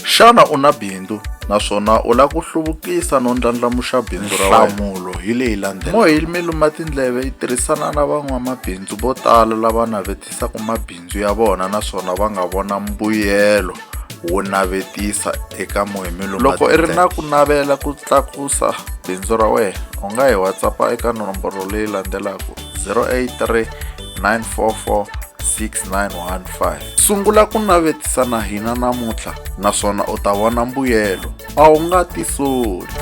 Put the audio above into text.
Xana u na bindzu naswona u lava ku hluvukisa no ndlandlamuxa bindzu ra wena? Nhlamulo hi leyi landzelaka. Mo mi luma tindleve yi tirhisana na van'wamabindzu vo tala lava navetisaka mabindzu ya vona naswona va nga vona mbuyelo wo navetisa eka Mohemi Luma Loko i ri na ku navela ku tlakusa bindzu ra wena, u nga hi WhatsApp eka nomboro leyi landzelaka 083 944 6915. Sungula ku navetisa na hina namuntlha naswona u ta vona mbuyelo. A wu nga tisoli.